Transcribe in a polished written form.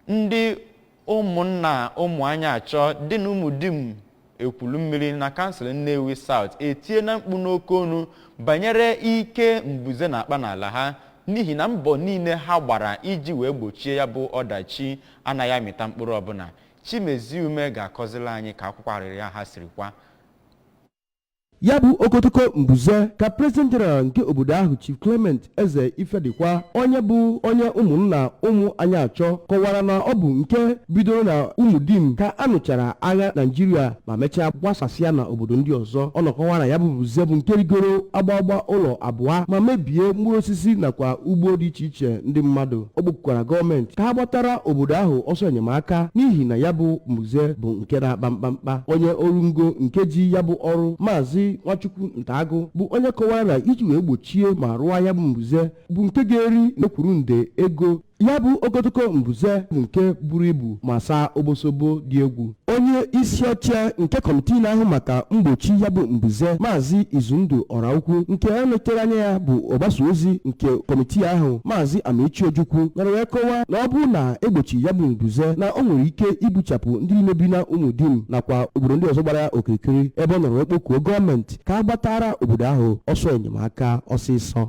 Ndị ụmụnna Ụmụanyachọ dị na Ụmụdim Ekwulu Mmiri na kansụl Nnewi South etiela mkpu n'oke onu banyere ike mbuze na-akpa n'ala ha, n'ihi na mbọ niile ha gbara iji wee gbochie ya bụ ọdachi anaghị amịta mkpụrụ ọbụla. Chimezie Ume ga-akọziri anyị ka akwụkwọ arịrịọ ha siri kwa. Ya bụ okotoko mbuze ka President General nke obodo ahụ, Chief Clement Eze Ifedikwa, onye bụ onye ụmụnna Ụmụ Anyachọ, kọwara na ọ bụ nke bidoro na Ụmụdim ka a nụchara agha Naijiria ma mechaa gbasasịa na obodo ndị ọzọ. Ọ nọkọwa na ya bụ mbuze bụ nke rigoro agbagba ụlọ abụọ ma mebie mkpụrụ osisi nakwa ugbo dị iche iche ndị mmadụ. O kpọkukwara gọọmenti ka ha gbatara obodo ahụ ọsọ enyemaka, n'ihi na ya bụ mbuze bụ nke na-akpa mkpamkpa. Onye ọrụ ngo nke ji ya bụ ọrụ, Maazị Nwachukwu Ntagụ, bụ onye kọwara na iji wee gbochie ma rụọ ya bụ mbuze bụ nke ga-eri ndekwuru nde ego. Ya bụ okotoko mbuze bụ nke buru ibu ma saa obosobo dị egwu. Onye isi oche nke kọmitii na-ahụ maka mgbochi ya bụ mbuze, Maazị Izundụ Ọraukwu, nke a nọchitere anya ya bụ ọgbasa ozi nke kọmitii ahụ, Maazị Amaechi Ojukwu, nọrọ wee kọwaa na ọ bụrụ na egbochi ya bụ mbuze, na o nwere ike ibuchapụ ndị niile bi na Ụmụdim nakwa obodo ndị ọzọ gbara ya okirikiri, ebe ọ nọrọ wee kpọkuo gọọmenti ka a gbatara obodo ahụ ọsọ enyemaka ọsịsọ.